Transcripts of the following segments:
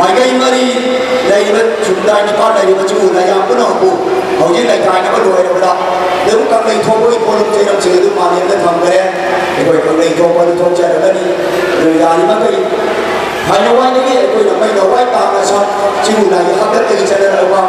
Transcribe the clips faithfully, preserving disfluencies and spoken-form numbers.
ꯃꯥꯏꯀꯩ ꯃꯔꯤ ꯂꯩꯔꯤꯕ ꯁꯨꯝꯗꯥꯏ ꯅꯤꯄꯥꯜ ꯂꯩꯔꯤꯕ ꯆꯤꯡ ꯂꯥꯏꯌꯥꯝ ꯄꯨꯝꯅꯃꯛꯄꯨ ꯍꯧꯖꯤꯛ ꯂꯩꯇꯥꯏꯅꯕ ꯂꯣꯏꯔꯕꯗ ꯑꯗꯨꯝ ꯀꯪꯂꯩ ꯊꯣꯛꯄꯒꯤ ꯄꯣꯠꯂꯨꯝ ꯆꯩꯔꯝꯁꯤꯡ ꯑꯗꯨ ꯃꯥꯂꯦꯝꯗ ꯊꯝꯈ꯭ꯔꯦ꯫ ꯑꯩꯈꯣꯏ ꯀꯪꯂꯩ ꯊꯣꯛꯄ ꯑꯗꯨ ꯊꯣꯛꯆꯔꯒꯅꯤ꯫ ꯑꯗꯨ ꯌꯥꯔꯤꯃꯈꯩ ꯊꯥꯏꯅꯋꯥꯏꯗꯒꯤ ꯑꯩꯈꯣꯏꯅ ꯃꯩꯅ ꯋꯥꯏ ꯇꯥꯅ ꯁꯥ ꯆꯤꯡ ꯂꯥꯏꯒꯤ ꯍꯥꯛꯇꯛꯇꯒꯤ ꯆꯠꯅꯔꯛꯂꯕ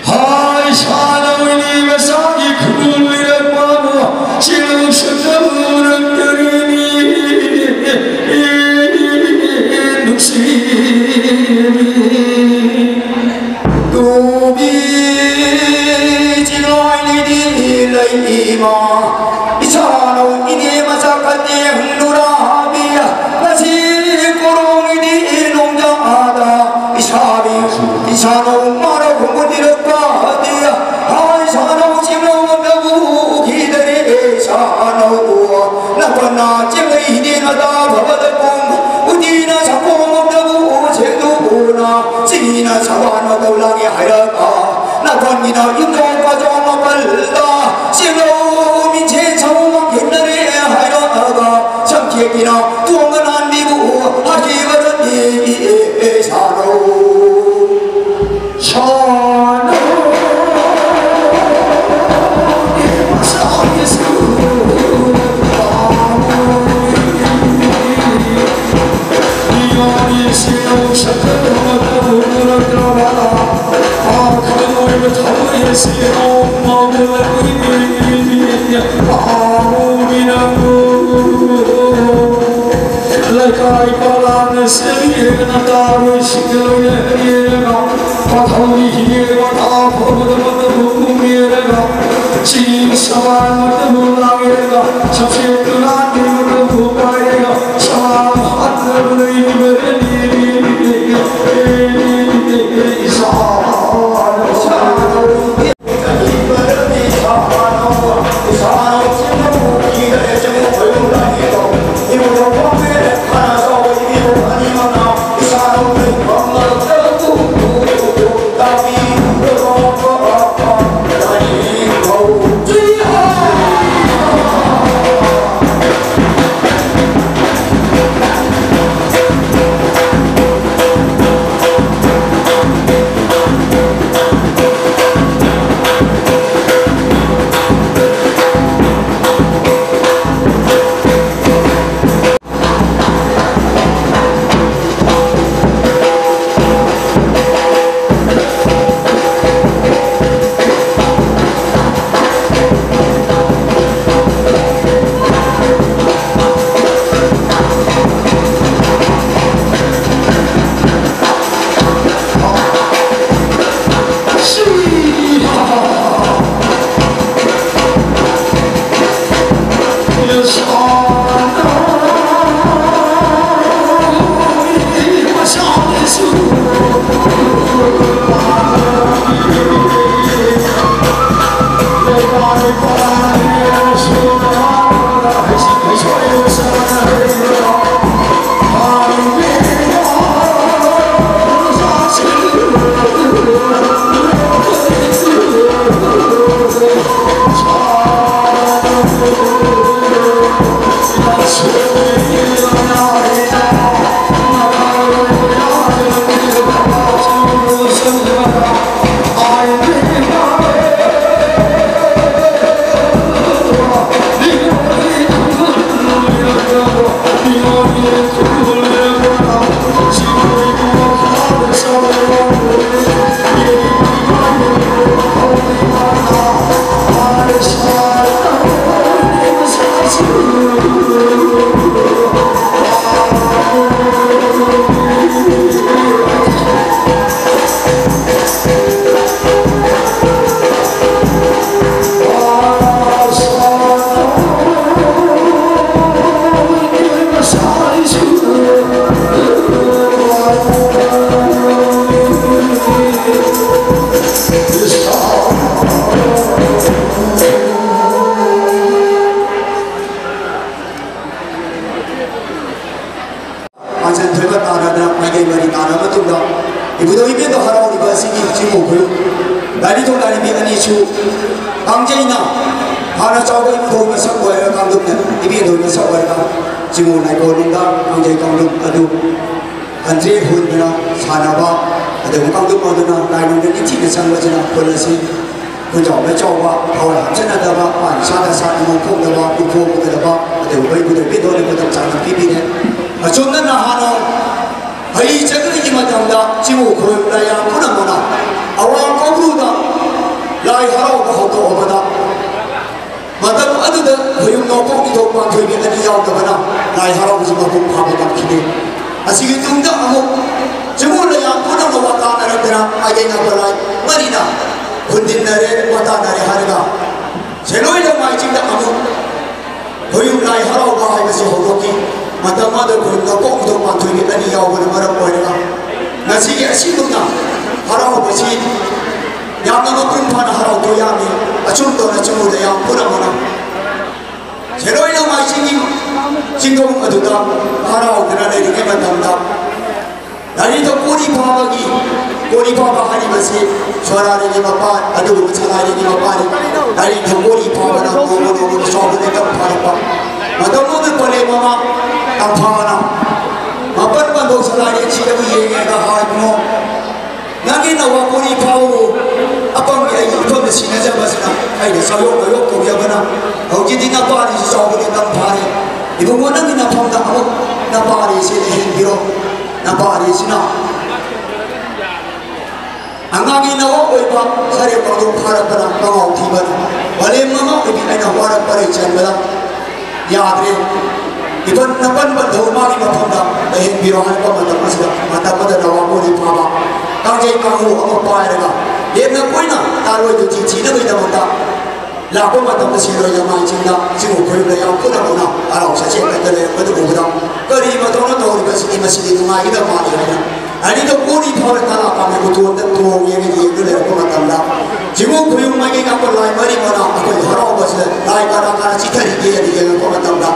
ꯍꯥꯏ ꯁꯥꯅꯧ ꯏꯅꯦ ꯃꯆꯥꯒꯤ ꯈꯨꯗꯣꯜ ꯂꯩꯔꯛꯄꯕꯨ ꯆꯦꯜꯂꯧ ꯁꯛꯇꯝ ꯎꯔꯛꯇꯔꯤꯅꯤ꯫ ꯅꯨꯡꯁꯤꯕꯤ ꯇꯣꯕꯤ ꯆꯤꯡꯂꯣꯏ ꯂꯤꯗꯤ ꯂꯩꯃ ꯏꯁꯥꯅꯧ ꯏꯅꯦ ꯃꯆꯥ ꯀꯇꯦꯡ ꯅꯨꯔꯥꯕꯤ ꯉꯁꯤ ꯀꯣꯔꯣꯡꯒꯤꯗꯤ ꯅꯣꯡꯖꯥꯗ ꯏꯁꯥꯕꯤ ꯏꯁꯥꯅꯧ ꯃꯔꯧ ꯍꯨꯝꯕꯨꯗꯤꯔꯛꯄꯗꯤ ꯍꯥꯏ ꯁꯥꯅꯧ ꯆꯤꯡꯂꯧ ꯑꯃꯗꯕꯨ ꯎꯈꯤꯗꯔꯦ ꯁꯥꯅꯧ ꯅꯄꯅ ꯆꯤꯡꯂꯩ ꯍꯤꯗꯦꯟ ꯃꯇꯥ ꯐꯕꯗ ꯄꯨꯡ ꯎꯇꯤꯅ ꯁꯪꯒꯣꯝ ꯑꯃꯗꯕꯨ ꯁꯦꯡꯗꯣꯛꯎꯅ ꯆꯤꯡꯍꯤꯅ ꯁꯕꯥꯟ ꯃꯇꯧ ꯂꯥꯡꯉꯦ ꯍꯥꯏꯔꯛꯑ ꯅꯄꯟꯒꯤꯅ ꯌꯨꯝꯊꯣꯡ ꯄꯥꯖꯣꯡ ꯃꯥꯄꯜꯗ ꯆꯤꯡꯂꯧ ꯃꯤꯡꯁꯦꯟ ꯁꯧ ꯃꯥꯡꯈꯤꯟꯅꯔꯦ ꯍꯥꯏꯔꯛꯑꯒ ꯁꯝꯊꯦꯛꯀꯤꯅ ꯇꯣꯡꯒ ꯅꯥꯟꯕꯤꯕꯨ ꯍꯥꯏꯈꯤꯕꯗꯨꯗꯤ ꯁꯥꯅꯧ ꯁꯥꯅꯧ ꯂꯩꯀꯥꯏ ꯄꯥꯂꯥꯅ ꯁꯦꯝꯕꯤꯔꯒ ꯅꯇꯥꯔꯣꯏꯁꯤꯡꯒ ꯂꯣꯏꯅ ꯍꯦꯛꯑꯒ ꯄꯥꯊꯧꯅꯤ ꯍꯤꯡꯉꯒ ꯃꯊꯥ ꯐꯕꯗ ꯃꯇꯝꯕꯨ ꯀꯨꯝꯃꯦꯔꯒ ꯆꯤꯡ ꯁꯃꯥꯟ ꯃꯇꯝꯕꯨ ꯂꯥꯡꯉꯦꯔꯒ ꯁꯝꯁꯦꯠ ꯇꯨꯂꯥꯟꯒꯤ ꯃꯇꯝꯕꯨ ꯄꯥꯏꯔꯒ ꯁꯃꯥꯟ ꯍꯥꯠꯅꯕ ꯂꯩꯔꯤꯕ ꯏꯁꯥ ꯄꯥꯟꯖꯟ ꯊꯣꯏꯕ ꯇꯥꯔꯗꯅ ꯃꯥꯏꯀꯩ ꯃꯔꯤ ꯇꯥꯔꯕ ꯃꯇꯨꯡꯗ ꯏꯕꯨꯙꯧ ꯏꯕꯦꯟꯗꯧ ꯍꯔꯥꯎꯔꯤꯕ ꯑꯁꯤꯒꯤ ꯆꯤꯡꯃꯨ ꯈꯨꯜ ꯂꯥꯏꯅꯤꯡꯊꯧ ꯂꯥꯏꯔꯦꯝꯕꯤ ꯑꯅꯤꯁꯨ ꯀꯥꯡꯖꯩꯅ ꯍꯥꯟꯅ ꯆꯥꯎꯕ ꯏꯕꯨꯙꯧ ꯃꯁꯛ ꯑꯣꯏꯔꯒ ꯀꯥꯡꯂꯨꯞꯅ ꯏꯕꯦꯟꯗꯧ ꯃꯁꯛ ꯑꯣꯏꯔꯒ ꯆꯤꯡꯃꯨ ꯂꯥꯏꯀꯣꯜꯅꯨꯡꯗ ꯀꯥꯡꯖꯩ ꯀꯥꯡꯂꯨꯞ ꯑꯗꯨ ꯀꯟꯇ꯭ꯔꯦꯛ ꯍꯨꯟꯗꯨꯅ ꯁꯥꯟꯅꯕ, ꯑꯗꯨꯒ ꯀꯥꯡꯂꯨꯞ ꯑꯗꯨꯅ ꯂꯥꯏꯅꯤꯡꯗ ꯅꯤꯡꯊꯤꯅ ꯆꯪꯕꯁꯤꯅ ꯈꯨꯜ ꯑꯁꯤ ꯈꯨꯟꯖꯥꯎꯗ ꯆꯥꯎꯕ, ꯊꯋꯥꯏ ꯍꯥꯞꯆꯤꯟꯅꯗꯕ, ꯄꯥꯟ ꯏꯁꯥꯗ ꯁꯥꯠ ꯏꯃꯣꯝ ꯐꯣꯡꯗꯕ, ꯏꯐꯣ ꯐꯨꯒꯗꯕ, ꯑꯗꯨꯒꯨꯝꯕ ꯏꯕꯨꯙꯧ ꯏꯕꯦꯟꯗꯧꯅ ꯃꯇꯝ ꯆꯥꯅ ꯄꯤꯕꯤꯔꯦ꯫ ꯑꯁꯨꯝꯅ ꯅꯍꯥꯟꯋꯥꯏ ꯍꯩ ꯆꯠꯅꯔꯤꯒꯤ ꯃꯇꯝꯗ ꯆꯤꯡꯃꯨ ꯈꯨꯜ ꯂꯥꯏꯌꯥꯝ ꯄꯨꯝꯅꯃꯛꯅ ꯑꯋꯥꯡ ꯀꯧꯕ꯭ꯔꯨꯗ ꯂꯥꯏ ꯍꯔꯥꯎꯕ ꯍꯧꯗꯣꯛꯑꯕꯗ, ꯃꯇꯝ ꯑꯗꯨꯗ ꯈꯣꯌꯨꯝ ꯅꯣꯡꯄꯣꯛ ꯅꯤꯡꯊꯧ ꯄꯥꯟꯊꯣꯏꯕꯤ ꯑꯅꯤ ꯌꯥꯎꯗꯕꯅ ꯂꯥꯏ ꯍꯔꯥꯎꯕꯁꯤ ꯃꯄꯨꯡ ꯐꯥꯕ ꯉꯝꯈꯤꯗꯦ꯫ ꯑꯁꯤꯒꯤ ꯇꯨꯡꯗ ꯑꯃꯨꯛ ꯆꯤꯡꯃꯨ ꯂꯥꯏꯌꯥꯝ ꯄꯨꯝꯅꯃꯛ ꯋꯥ ꯇꯥꯅꯔꯛꯇꯅ ꯃꯥꯏꯀꯩ ꯅꯥꯏꯕ ꯂꯥꯏ ꯃꯔꯤꯅ ꯍꯨꯟꯗꯤꯟꯅꯔꯦ, ꯋꯥ ꯇꯥꯅꯔꯦ ꯍꯥꯏꯔꯒ ꯁꯦꯂꯣꯏ ꯂꯃꯥꯏ ꯆꯤꯡꯗ ꯑꯃꯨꯛ ꯈꯣꯌꯨꯝ ꯂꯥꯏ ꯍꯔꯥꯎꯕ ꯍꯥꯏꯕꯁꯤ ꯍꯧꯗꯣꯛꯈꯤ꯫ ꯃꯇꯝ ꯑꯗꯨꯗ ꯈꯣꯌꯨꯝ ꯅꯣꯡꯄꯣꯛ ꯅꯤꯡꯊꯧ ꯄꯥꯟꯊꯣꯏꯕꯤ ꯑꯅꯤ ꯌꯥꯎꯕꯅ ꯃꯔꯝ ꯑꯣꯏꯔꯒ ꯉꯁꯤꯒꯤ ꯑꯁꯤꯒꯨꯝꯅ ꯍꯔꯥꯎꯕꯁꯤ ꯌꯥꯝꯅ ꯃꯄꯨꯡ ꯐꯥꯅ ꯍꯔꯥꯎꯕ ꯌꯥꯝꯃꯤ꯫ ꯑꯆꯨꯝ ꯇꯧꯅ ꯆꯤꯡꯃꯨ ꯂꯥꯏꯌꯥꯝ ꯄꯨꯝꯅꯃꯛꯅ ꯁꯦꯂꯣꯏ ꯂꯃꯥꯏ ꯆꯤꯡꯒꯤ ꯆꯤꯡꯈꯣꯡ ꯑꯗꯨꯗ ꯍꯔꯥꯎꯗꯨꯅ ꯂꯩꯔꯤꯉꯩ ꯃꯇꯝꯗ ꯂꯥꯏꯅꯤꯡꯊꯧ ꯀꯣꯔꯤ ꯐꯥꯕꯒꯤ, ꯀꯣꯔꯤ ꯐꯥꯕ ꯍꯥꯏꯔꯤꯕꯁꯤ ꯁꯣꯔꯥꯔꯤꯒꯤ ꯃꯄꯥꯟ, ꯑꯗꯨꯒꯨꯝꯕ ꯁꯂꯥꯏꯔꯤꯒꯤ ꯃꯄꯥꯟ, ꯂꯥꯏꯅꯤꯡꯊꯧ ꯀꯣꯔꯤ ꯐꯥꯕꯅ ꯅꯣꯡꯃ ꯅꯣꯡꯃꯒꯤ ꯆꯥꯎꯕꯗ ꯀꯟ ꯐꯥꯔꯛꯄ꯫ ꯃꯇꯝ ꯑꯗꯨꯗ ꯄꯂꯦꯝ ꯃꯃꯥ ꯇꯝꯐꯥꯅ ꯃꯄꯟ ꯄꯟꯊꯧ ꯁꯂꯥꯏꯔꯤ ꯁꯤꯗꯕꯨ ꯌꯦꯡꯉꯦꯒ ꯍꯥꯏꯕꯅꯣ꯫ ꯅꯪꯒꯤ ꯅꯋꯥ ꯀꯣꯔꯤ ꯐꯥꯎ ꯑꯄꯪꯒꯤ ꯑꯩꯒꯤ ꯏꯐꯝꯗ ꯁꯤꯟꯅꯖꯕꯁꯤꯅ ꯑꯩꯅ ꯆꯥꯌꯣꯛ ꯈꯣꯏꯌꯣꯛ ꯇꯧꯖꯕꯅ ꯍꯧꯖꯤꯛꯇꯤ ꯅꯄꯥꯔꯤꯁꯤ ꯆꯥꯎꯕꯗꯤ ꯇꯝ ꯐꯥꯔꯦ꯫ ꯏꯕꯨꯡꯉꯣ, ꯅꯪꯒꯤ ꯅꯐꯝꯗ ꯑꯃꯨꯛ ꯅꯄꯥꯔꯤꯁꯤ ꯂꯩꯍꯟꯕꯤꯔꯣ꯫ ꯅꯄꯥꯔꯤꯁꯤꯅ ꯑꯉꯥꯡꯒꯤ ꯅꯋꯥ ꯑꯣꯏꯕ ꯁꯔꯦ ꯄꯥꯎꯗꯣꯛ ꯐꯥꯔꯛꯄꯅ ꯃꯉꯥꯎ ꯊꯤꯕꯅ ꯃꯥꯂꯦꯝ ꯃꯃꯥ ꯑꯣꯏꯕꯤ ꯑꯩꯅ ꯋꯥꯔꯛꯄ ꯂꯩ ꯆꯟꯕꯗ ꯌꯥꯗ꯭ꯔꯦ꯫ ꯏꯕꯟ ꯅꯄꯟ ꯕꯟꯙꯧ ꯃꯥꯒꯤ ꯃꯐꯝꯗ ꯂꯩꯍꯟꯕꯤꯔꯣ ꯍꯥꯏꯔꯛꯄ ꯃꯇꯝ ꯑꯁꯤꯗ, ꯃꯇꯝ ꯑꯃꯗ ꯅꯋꯥ ꯕꯣꯔꯤ ꯐꯥꯕ ꯀꯥꯡꯖꯩ ꯀꯥꯡꯍꯨ ꯑꯃ ꯄꯥꯏꯔꯒ ꯂꯦꯝꯅ ꯀꯣꯏꯅ ꯇꯥꯔꯣꯏꯗꯨ ꯊꯤ ꯊꯤꯅꯕꯒꯤꯗꯃꯛꯇ ꯂꯥꯛꯄ ꯃꯇꯝꯗ ꯁꯤꯔꯣꯏ ꯂꯃꯥꯏ ꯆꯤꯡꯗ ꯆꯤꯡꯉꯨ ꯈꯣꯏꯔꯨꯝꯗ ꯌꯥꯝ ꯄꯨꯝꯅꯃꯛꯅ ꯍꯔꯥꯎ ꯁꯆꯦꯠ ꯀꯠꯇ ꯂꯩꯔꯝꯕꯗꯨ ꯎꯕꯗ, "ꯀꯔꯤ ꯃꯇꯧꯅ ꯇꯧꯔꯤꯕꯁꯤꯗꯤ? ꯃꯁꯤꯗꯤ ꯅꯨꯡꯉꯥꯏꯒꯗꯕ ꯃꯥꯜꯂꯤ" ꯍꯥꯏꯅ ꯑꯅꯤꯗ ꯀꯣꯔꯤ ꯐꯥꯎꯔ ꯇꯔꯥ ꯄꯥꯝꯃꯤ ꯎꯇꯣꯟꯗ ꯇꯣꯡꯉꯦꯅ ꯌꯦꯡꯗꯨ ꯂꯩꯔꯛꯄ ꯃꯇꯝꯗ, ꯆꯤꯡꯉꯨ ꯈꯣꯏꯔꯨꯝ ꯃꯥꯏꯀꯩ ꯀꯥꯞꯄ ꯂꯥꯏ ꯃꯔꯤ ꯃꯅꯥ ꯑꯩꯈꯣꯏ ꯍꯔꯥꯎꯕꯁꯤꯗ ꯂꯥꯏ ꯀꯅꯥ ꯀꯅꯥ ꯆꯤꯊꯔꯤꯒꯦꯅ ꯌꯦꯡꯉꯛꯄ ꯃꯇꯝꯗ,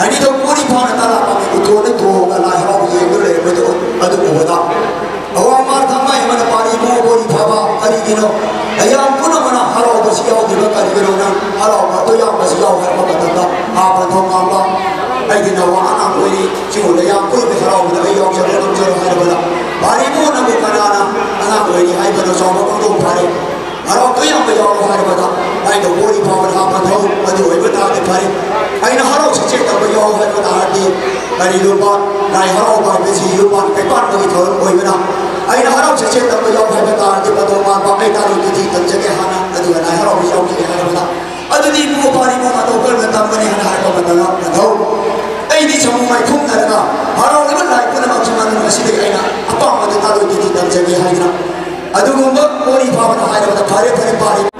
ꯑꯅꯤꯗ ꯀꯣꯔꯤ ꯐꯥꯎꯔ ꯇꯔꯥ ꯄꯥꯝꯃꯤ ꯎꯇꯣꯟꯗ ꯇꯣꯡꯉꯒ ꯂꯥꯏ ꯍꯔꯥꯎꯕ ꯌꯦꯡꯗꯨ ꯂꯩꯔꯛꯄꯗꯨ ꯑꯗꯨ ꯎꯕꯗ, ꯑꯋꯥꯡ ꯃꯥꯔ ꯊꯥꯡꯃꯩ ꯑꯃꯅ ꯄꯥꯔꯤ ꯏꯕꯨꯡꯉꯣ ꯕꯣꯔꯤ ꯐꯕ ꯀꯔꯤꯒꯤꯅꯣ? ꯃꯌꯥꯝ ꯄꯨꯝꯅꯃꯛꯅ ꯍꯔꯥꯎꯕꯁꯤ ꯌꯥꯎꯗ꯭ꯔꯤꯕ ꯀꯔꯤꯒꯤꯅꯣ? ꯅꯪ ꯍꯔꯥꯎꯕ ꯑꯗꯨ ꯌꯥꯎꯕꯁꯤ ꯌꯥꯎ ꯍꯥꯏꯔꯛꯄ ꯃꯇꯝꯗ, ꯍꯥ ꯄꯟꯊꯧ ꯉꯥꯡꯕ, "ꯑꯩꯗꯤ ꯅꯋꯥ ꯑꯉꯥꯡ ꯑꯣꯏꯔꯤ, ꯁꯤꯒꯨꯝꯕ ꯌꯥꯝ ꯄꯨꯝꯅꯃꯛ ꯍꯔꯥꯎꯕꯗ ꯑꯩ ꯌꯥꯎꯖꯔꯣ ꯉꯝꯖꯔꯣ" ꯍꯥꯏꯔꯕꯗ, "ꯄꯥꯔꯤ ꯏꯕꯨꯡꯉꯣ ꯅꯪꯕꯨ ꯀꯅꯥꯅ ꯑꯉꯥꯡ ꯑꯣꯏꯔꯤ ꯍꯥꯏꯕꯅꯣ? ꯆꯥꯎꯕ ꯈꯣꯡꯗꯣꯡ ꯐꯥꯔꯦ, ꯍꯔꯥꯎ ꯇꯌꯥꯝꯕ ꯌꯥꯎꯔꯣ" ꯍꯥꯏꯔꯕꯗ, ꯂꯥꯏꯗ ꯕꯣꯔꯤ ꯐꯥꯎꯕ ꯍꯥ ꯄꯟꯊꯧ ꯑꯗꯨ ꯑꯣꯏꯕ ꯇꯥꯔꯗꯤ ꯐꯔꯦ꯫ ꯑꯩꯅ ꯍꯔꯥꯎ ꯁꯆꯦꯠ ꯇꯧꯕ ꯌꯥꯎ ꯍꯥꯏꯕ ꯇꯥꯔꯗꯤ, ꯀꯔꯤꯒꯨꯝꯕ ꯂꯥꯏ ꯍꯔꯥꯎꯕ ꯍꯥꯏꯕꯁꯤ ꯌꯨꯝ ꯄꯥꯟ ꯀꯩꯄꯥꯟꯕꯒꯤ ꯊꯧꯔꯝ ꯑꯣꯏꯕꯅ, ꯑꯩꯅ ꯍꯔꯥꯎ ꯁꯆꯦꯠ ꯇꯧꯕ ꯌꯥꯎ ꯍꯥꯏꯕ ꯇꯥꯔꯗꯤ, ꯃꯇꯧ ꯃꯥꯟꯕ ꯑꯩ ꯇꯥꯔꯣꯏ ꯇꯤꯊꯤ ꯇꯝꯖꯒꯦ ꯍꯥꯟꯅ, ꯑꯗꯨꯒ ꯂꯥꯏ ꯍꯔꯥꯎꯕ ꯌꯥꯎꯈꯤꯒꯦ ꯍꯥꯏꯔꯕꯗ, "ꯑꯗꯨꯗꯤ ꯏꯕꯨꯡꯉꯣ ꯄꯥꯔꯤ ꯏꯕꯨꯡꯉꯣ ꯃꯇꯧ ꯀꯔꯝꯅ ꯇꯝꯒꯅꯤ?" ꯍꯥꯏꯅ ꯍꯥꯏꯔꯛꯄ ꯃꯇꯝꯗ, "ꯃꯊꯧ ꯑꯩꯗꯤ ꯁꯃꯨ ꯃꯥꯏꯈꯨꯝꯅꯔꯒ ꯍꯔꯥꯎꯔꯤꯕ ꯂꯥꯏ ꯄꯨꯝꯅꯃꯛꯀꯤ ꯃꯅꯨꯡ ꯑꯁꯤꯗꯒꯤ ꯑꯩꯅ ꯑꯄꯥꯝꯕꯗꯨ ꯇꯥꯔꯣꯏ ꯇꯤꯊꯤ ꯇꯝꯖꯒꯦ" ꯍꯥꯏꯗꯅ ꯑꯗꯨꯒꯨꯝꯕ ꯕꯣꯔꯤ ꯐꯥꯕꯅ ꯍꯥꯏꯔꯕꯗ, "ꯐꯔꯦ, ꯐꯔꯦ, ꯄꯥꯔꯤ"꯫